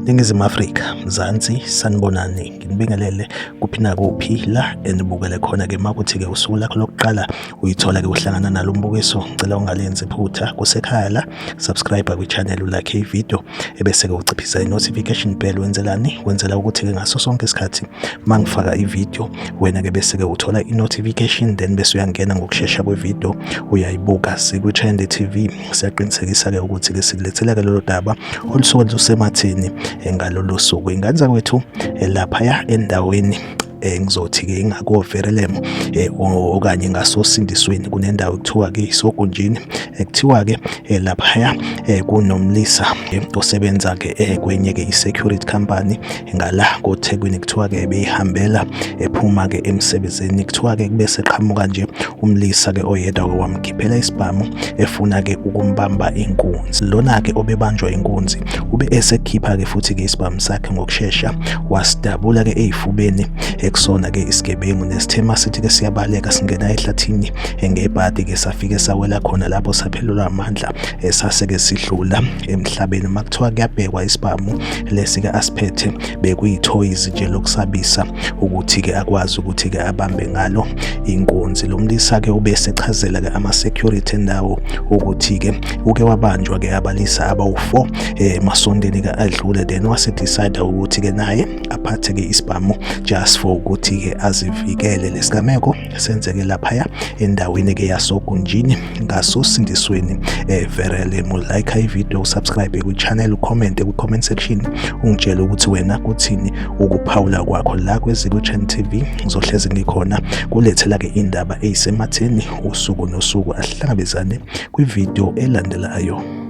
Ningizimu Afrika, Mzansi, sanibonani, nginibingelele kuphi nakuphi la enibukele khona-ke. Makuthi-ke usuku lakho lokuqala uyithola-ke uhlangana nalo mbukiso, ngicela ungalenzi iphutha, kusekhaya la, subscribe kwi-channel, ulike ividiyo, ebese-ke uciphisa i-notification bell. Wenzelani? Wenzela ukuthi-ke ngaso sonke isikhathi mangifaka ividiyo, wena-ke bese-ke uthola i-notification, then bese uyangena ngokushesha kwevidiyo uyayibuka. Sikwi-Trend TV, siyaqinisekisa-ke ukuthi-ke sikulethela-ke lolo daba olusuke lusematheni ngalolo suku. Ingane zakwethu, laphaya endaweni ngizothi-ke ingakoVerelem okanye ngasosindisweni, kunendawo ekuthiwa-ke isogunjini, ekuthiwa-ke laphaya kunomlisa osebenza-ke kwenye-ke i-security company ngala koThekwini. Kuthiwa-ke beyihambela ephuma-ke emsebenzini, kuthiwa-ke kube seqhamuka nje umlisa-ke oyedwa-ke, wamkhiphela isibhamu efuna-ke ukumbamba inkunzi. Lona-ke obebanjwa inkunzi ube esekhipha-ke futhi-ke isibhamu sakhe ngokushesha, wasidabula-ke ey'fubeni ekusona-ke isigebengu, nesithema sithi-ke siyabaleka singena ehlathini ngebhadi-ke, safike sawela khona lapho, saphelelwa amandla, sase-ke sidlula emhlabeni. Uma kuthiwa kuyabhekwa, isibhamu lesi-ke asiphethe bekuyithoyizi nje lokusabisa ukuthi-ke akwazi ukuthi-ke abambe ngalo inkunzi. Lo mlisa-ke ubesechazela-ke ama-security endawo ukuthi-ke uke wabanjwa-ke abalisa abawu-4 emasontweni-ke adlule, then wase-decide ukuthi-ke naye aphathe-ke isibhamu just for ukuthi-ke azivikele. Lesigameko senzeke laphaya endaweni-ke yasogunjini ngasosindisweni eVerelem. Like ivideo, usubscribe kwi-channel, ucomment kwi-comment section, ungitshele ukuthi wena kuthini ukuphawula kwakho la kwezikwi-Trend TV. Ngizohlezi ngikhona kulethela-ke indaba eyisematheni usuku nosuku. Ahlangabezane kwividiyo elandelayo.